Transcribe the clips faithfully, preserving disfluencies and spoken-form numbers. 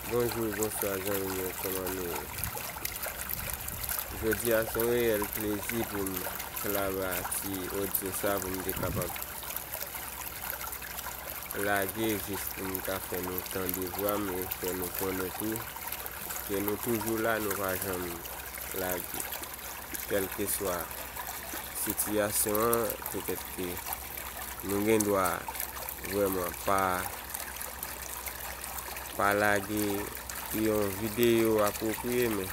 Bonjou, bonswa zanmi m yo, kòman nou ye? Jodi a se yon reyèl plezi pou m kolabore ak ti odyo sa pou m te kapab lage jis pou m ka fè nou tande vwa m e fè nou konnen tou ke nou toujou la, nou pa janm lage. Kèlkeswa sitiyasyon an, petèt ke nou gen dwa vrèman pa, pa lage yon videyo apwopriye, men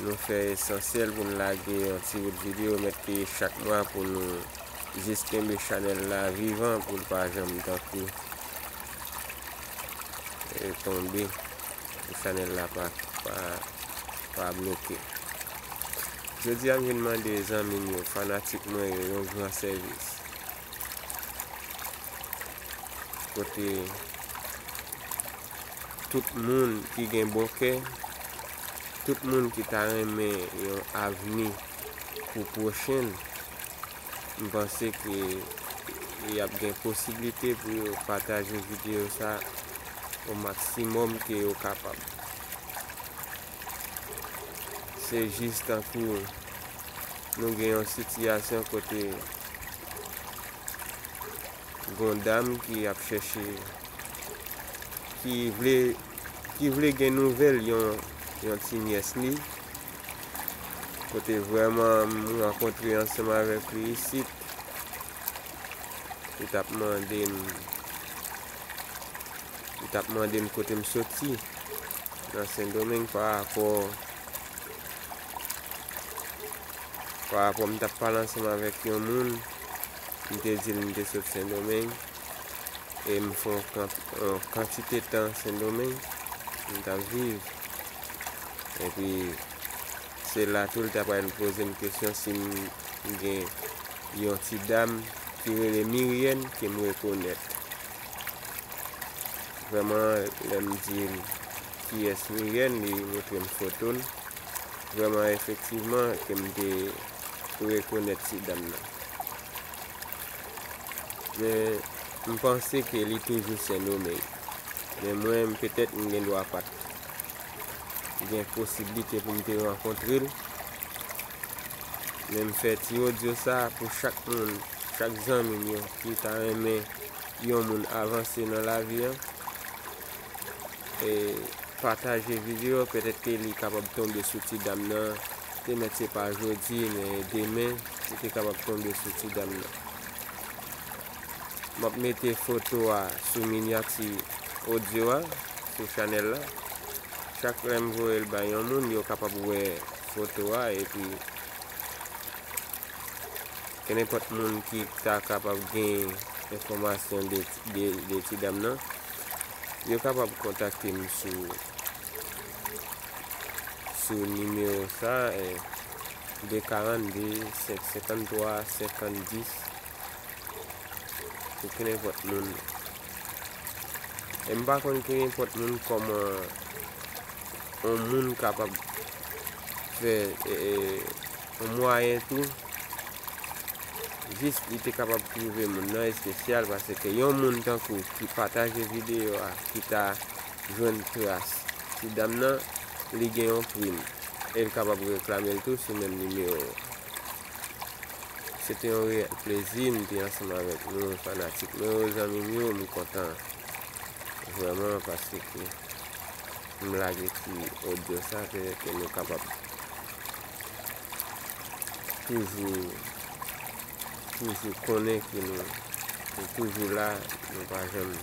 nou fè esansyèl pou n lage yon ti bout videyo, mèt peye chak mwa pou nou jis kenbe chanèl la vivan, pou l pa janm tankou e tonbe, pou chanèl la pa, pa, pa bloke. Jodi a, m vin mande zanmi m yo, fanatik mwen yo, yon gran sèvis. Kote tout moun ki gen bon kè, tout moun ki ta renmen yon avni pou pwochen l, m panse ke y ap gen posiblite pou yo pataje videyo sa o maksimòm ke yo kapab. Se jis tankou nou gen yon sitiyasyon kote gon dam ki ap chèche, ki vle, ki vle gen nouvèl yon, yon ti nyès li, kote vrèman m rankontre ansanm avèk li isit, li t ap mande m, li t ap mande m kote m soti nan Sendomeng pa rapò, pa rapò m t ap pale ansanm avèk yon moun, m te di l m te sot Sendomeng e m fè yon kan-, yon kantite tan Sendomeng m t ap viv. Epi se la tou l ta pral poze m kesyon si m gen yon ti dam ki rele Miryèn ke m rekonèt. Vrèman, lè m di l kiyès Miryèn, li montre m foto l. Vrèman, efektivman, ke m te rekonèt ti dam nan. Men, m panse ke li toujou Sendomeng. Men mwen, petèt, m gen dwa pa t gen posiblite pou m te rankontre l. Men m fè ti odyo sa pou chak moun, chak zanmi m yo ki ta renmen yon moun avanse nan lavi an. E pataje videyo, petèt ke li kapab tonbe sou ti dam nan. Petèt se pa jodi, men demen, li te kapab tonbe sou ti dam nan. M ap mete foto a sou minyati odyo a, sou chanèl la. Chak lè m voye l bay yon moun, yo kapab wè foto a, epi kenenpòt moun ki ta kapab gen enfòmasyon de, de, de ti dam nan, yo kapab kontakte m sou, sou nimewo sa, eh, de karannde, senk senkanntwa, senkant dis, pou kenenpòt moun. E m pa konn kenenpòt moun kòman yon moun kapab fè, e, e, yon mwayen tou, jis li te kapab twouve moun nan espesyal, paske yon moun tankou ki pataje videyo a, ki ta jwenn tras ti dam nan, li gen yon prim. E l kapab reklame l tou sou menm nimewo. Se te yon reyèl plezi m te ansanm avèk nou, fanatik mwen yo, zanmi m yo, m kontan vrèman paske m lage ti odyo sa, petèt ke nou kapab toujou, toujou konnen ke nou, nou toujou la, nou pa janm